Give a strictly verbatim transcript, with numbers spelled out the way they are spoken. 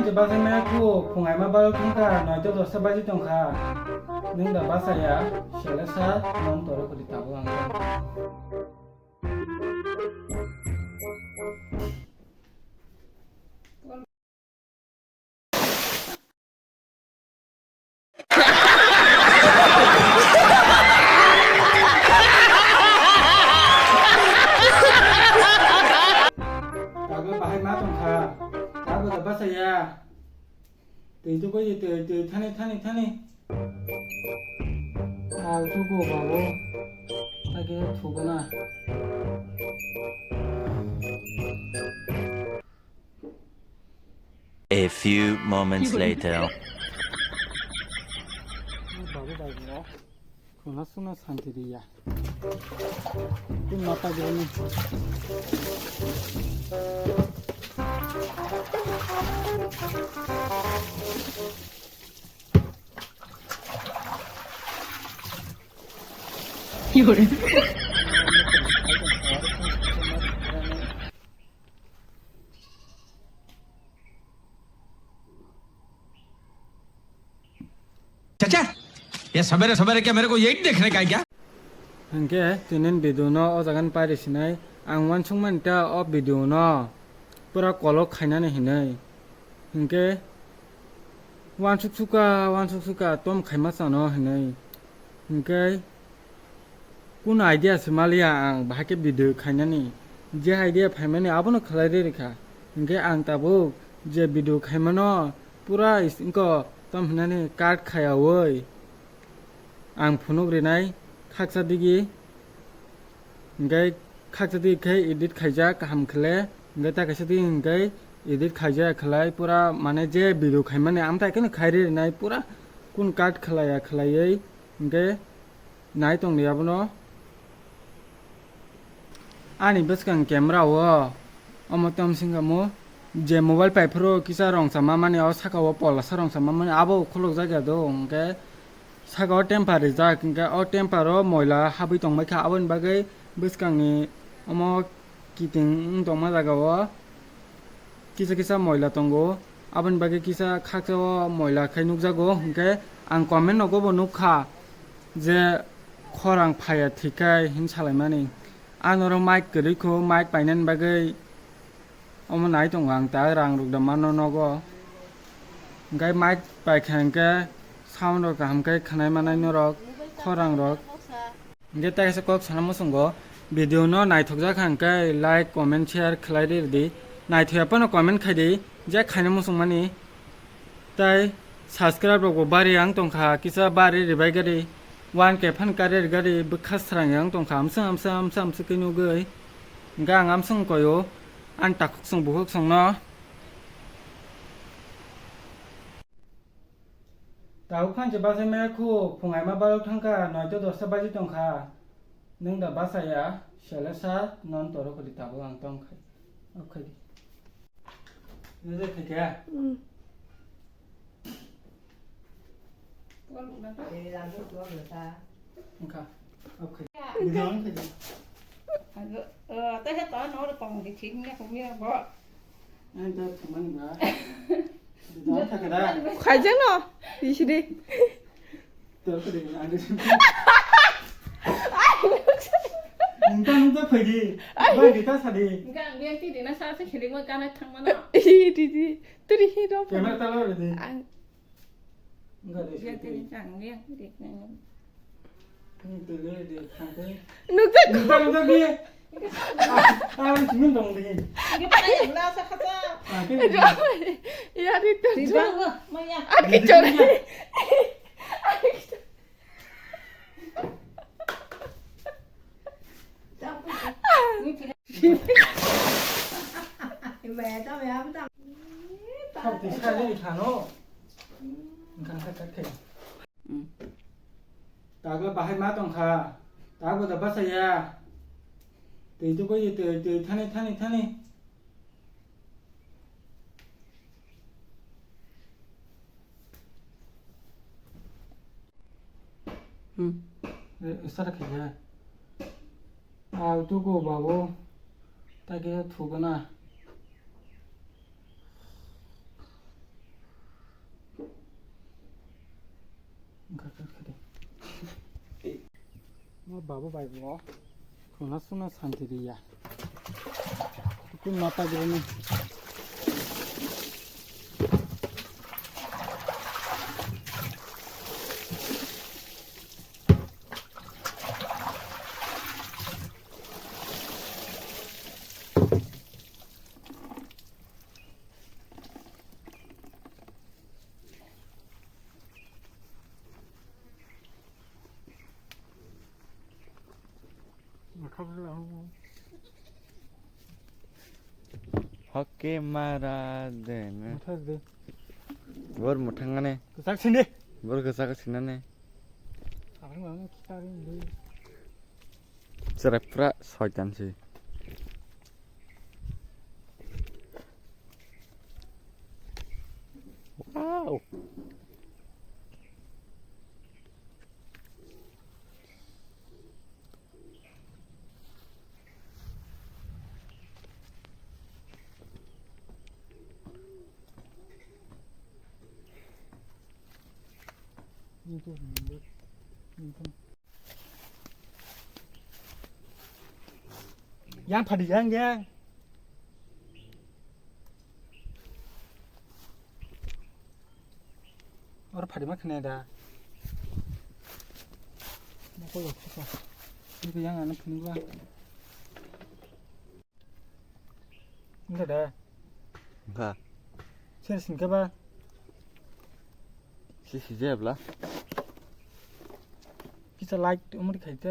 Bachai maya khu phungaima baro thangkha, noito dosta baji tongkha. Nwng da bachaya, sele sa, non toro khudi tabuk ang tong. Tabuk bahai ma tongkha, tabuk da bachaya. Twi tubui twi, twi thani, thani, thani. Al tubu babu. Age thugo na. A few moments later. Babu bai no. Khuna suna santi riya. Tun mata gani. चाचा, ये सवेरे सवेरे क्या मेरे को यही देखने का है क्या? Hinkhe tinin video no o jaga ni pairi sinai ang uansuk mani ta o video no pura kolok khainani hinui. Hinkhe uansuk suka, uansuk suka tom khaima chano hinui. Hinkhe kun idea se maliya ang bahai khe video khainani. Je idea phaimani abono khlai rwi rwkha. Hinkhe ang tabuk je video khaimano pura is-, wngkha tam hinani cut khaiyaui ang phunuk rinai khaksa digi. Hinkhe khaksa digi khe edit khaijak kaham khle. Hinkhe ta kaisa digi hinkhe edit khaijak khlai pura mane je video khaimani amtai kheno khairwi rinai pura kun cut khlaiya khlaiwi. Hinkhe nai tongdi abono. Ani bwskang camera o omo tong singkamo je mobile paiphuru kisa rongsa mamani o saka o polasa rongsa mamani abo khuluk jak ya do hinkhe saka o temper rijak hinkhe o temper o moila habwi tongbaikha aboni bagwi bwskangni omo kiting wng tongma jaga o kisa kisa moila tongo, aboni bagwi kisa khaksa o moila khai nukjago, hinkhe ang comment nogo bo nukha je khorang phaiya thik khai hin salaimani. Ang norok mic kwrwi kho, mic painani bagwi omo nai tongo ang ta rang rok da mano nogo. Hinkhe mic paikha hinkhe sound rok kaham khe khwnai manai norok khorang rok. Hinkhe tei kaisa kok sana muchungo, video no naithokjak kha hinkhe like, comment, share khlai rw di. Naithokya phano comment khai di, je khaina muchungmani. Tei subscribe rok bo bari ang tongkha, kisa bari ribai gari, one K phan kari gari bwkha srang yang tongkha, amsa amsa amsa amsa khe nugwi. Hinkhe ang amsong koyo, ang takhuk song bukhuk song no. Tabuk phan se bachai maya khu, phungai ma barok thangkha, noito dosta baji tongkha. Nwng da bachaya, sele sa, non toro khudi tabuk ang tong khai. Ok khai di. Nujai khai khe? Hmm. Wngkha. Ok khai. Video on khai di. Ado, eh, tei he to no ro kong di ching ne ko mi ro bo. Ang to thumani ba. Video on khai da. Khaijak no, isidi. Nungta nungta phaidi. Bai dita sadi. Enggak, dia ti dina sa se khiling ma kana thang mana. Ih, di di. Turi hi do. Camera talo di. Ang. Enggak di. Dia ti di kang dia ti di. Hmm, tu dia di thang tu. Nungta. Nungta nungta dia. Ah, ah, sini dong di. Dia pada yang lah sa kata. Ah, dia. Ya di tu. Di bang, Maya. Aki chori. Tagla bahai ma tongkha, tagla da bachaya. Twi tubui twi, twi thani, thani, thani. Hmm. Eh, start khaikha. Au tugo babu. Tagwi thugana. Babu bai bo. Khuna suna santi riya. Kun mata gurani. Hoke mara de me. Muthas de. Bor muthangane. Kwchak sindi. Bor kwchak sinane. Abang mama kita ring de. Cherai pura soitan si. Wow. Yang phadi yang yang. Oro phadi ma khne da. Ma ko yok ko. Ni ko yang ana phunugwa. Wngkha da? Wngkha. Sir singkha ba? Si sijaya bla. Kisa light umuri khaite.